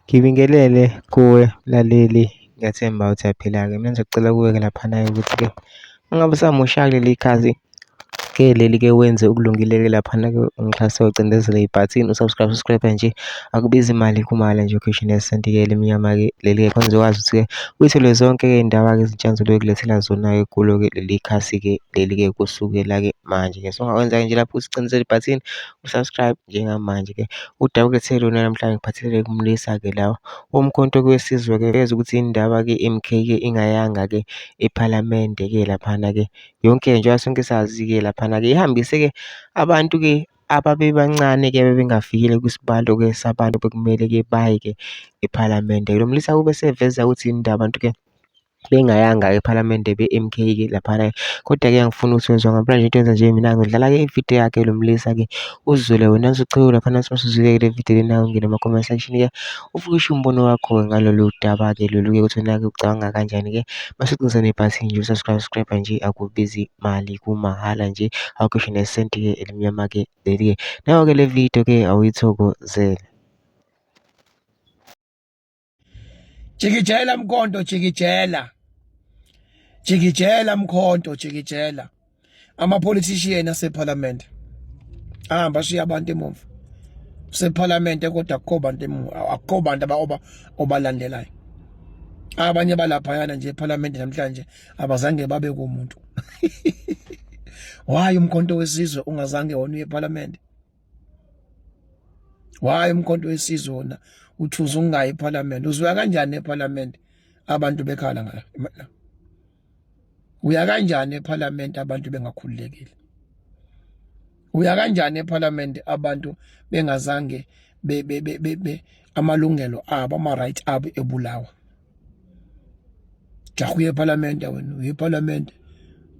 Ngibingelele kuwe mlaleli, ngiyathemba ukuthi uyaphila-ke. Mina ngizocela kuwe-ke laphana-ke ukuthi-ke uma ngabe usamusha kuleli khasi, ke leli-ke wenze okulungile-ke laphana-ke ungixhase ucindezele ibhathini u-subscribe, subscribe nje akubizi imali kumahhala nje ukhishwe nesenti-ke elimnyama-ke leli-ke khona uzokwazi ukuthi-ke uyithole zonke-ke iy'ndaba-ke ezintsha engizobe ngikulethela zona-ke kulo-ke leli khasi-ke leli-ke kusukela-ke manje-ke. So ongakwenza-ke nje lapho usicindezele ibhathini u-subscribe njengamanje-ke. Udaba engilethele lona namhlanje ngiphathelele kumlisa-ke la uMkhonto weSizwe-ke veza ukuthi indaba-ke i-M_K-ke ingayanga-ke ephalamende-ke laphana-ke yonke njengoba sonke sazi-ke laphana-ke ihambise-ke abantu-ke ababebancane-ke abebengafikile kwisibalo-ke sabantu bekumele-ke baye-ke ephalamende. Lo mlisa ube eseveza ukuthi yini ndaba abantu-ke bengayanga ephalamende be-M_K-ke laphana. Kodwa-ke angifuni ukuthi wezwa ngempela nje into yenza nje mina ngidlala-ke ividiyo yakhe lo mlisa-ke uzizwele wena usucheke laphana usuzwile-ke le vidiyo lena ungene ema-comment section-ke ufike ushiye umbono wakho-ke ngalolu daba-ke lolu-ke ukuthi wena-ke ucabanga kanjani-ke. Mase ucinisa nebhathini nje u-subscribe, subscribe nje akubizi mali kumahhala nje awukhishwe nesenti-ke elimnyama-ke leli-ke. Nayo-ke le vidiyo-ke awuyithokozele. Jikijela mkhonto jikijela. Jikijela mkhonto jikijela. Ama politician aseParliament. Ahamba shiya abantu emuva. UseParliament kodwa akukho bantu emuva, akukho bantu abaoba obalandelayo. Abanye balaphayana nje eParliament namhlanje abazange babe kumuntu. Why umkhonto wesizwe ungazange wona uye eParliament? Why umkhonto wesizwe wona uthuza ukungayi eParliament? Uzwa kanjani eParliament abantu bekhala ngala? Uya kanjani eParliament abantu bengakhululekile? Uya kanjani eParliament abantu bengazange be be be be amalungelo abo ama right abo ebulawa? Jaha uye eParliament wena, uye eParliament.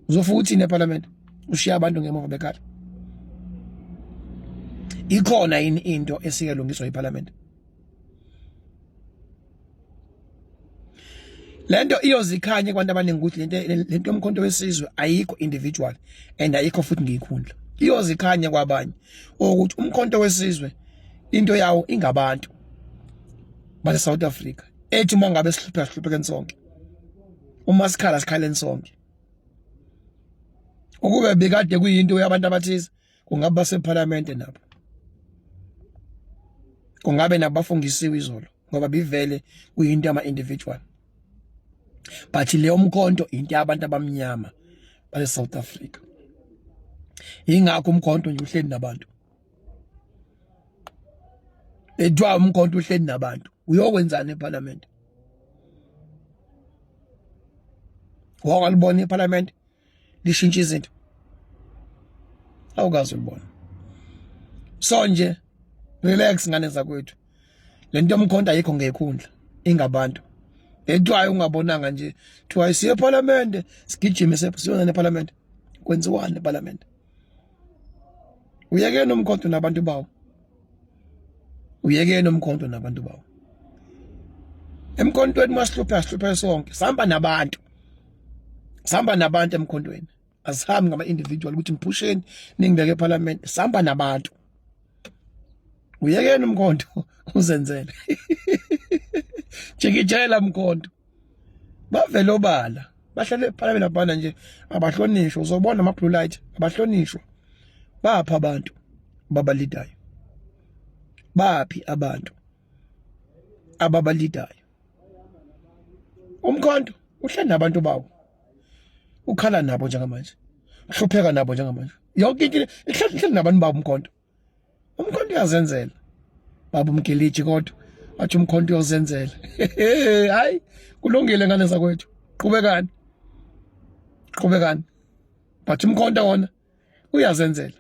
Uzofika uthini eParliament? Ushiya abantu ngemuva bekhala. Ikhona yini into esike lungiswa iParliament? Lento iyozikhanya kubantu abaningi ukuthi lento yomkhonto wesizwe ayikho individual and ayikho futhi ngiyikhundla. Iyozikhanya kwabanye ukuthi umkhonto wesizwe into yawo ingabantu base South Africa. Ethi uma ngabe sihlupheka sihluphekeni sonke. Uma sikhala sikhaleni sonke. Ukube bekade kuyinto yabantu abathize kungabe baseParliament nabo. Kungabe nabo bafungisiwe izolo ngoba bivele kuyinto yama individual. But le umkhonto into yabantu abamnyama base South Africa. Ingakho umkhonto nje uhleli nabantu. Ethiwa umkhonto uhleli nabantu. Uyokwenzani eParliament? Wakalibona iParliament lishintsha izinto. Awukazi ulibona. So nje relax ngane zakwethu. Lento yomkhonto ayikho ngekhundla ingabantu. Ethiwa ungabonanga nje thiwa siye eParliament sigijime siyona eParliament. Kwenziwani eParliament? Uyekeni umkhonto nabantu bawo. Uyekeni umkhonto nabantu bawo. Emkhontweni masihluphe asihluphe sonke. Sihamba nabantu. Sihamba nabantu emkhontweni. Asihambi ngama individual ukuthi ngiphusheni ningibeke eParliament. Sihamba nabantu. Uyekeni umkhonto uzenzele. Jikijela mkhonto. Bavele obala. Bahlale eParliament laphana nje abahlonishwa uzobona ama blue light abahlonishwa. Bapha abantu babalidayo. Baphi abantu ababalidayo. Umkhonto uhleli nabantu bawo. Ukhala nabo njengamanje. Uhlupheka nabo njengamanje. Yonke into ihleli nabantu babo umkhonto. Umkhonto uyazenzela. Baba umgiliji kodwa athi umkhonto uyozenzela. Hayi kulungile ngane zakwethu. Qhubekani. Qhubekani. But umkhonto wona uyazenzela.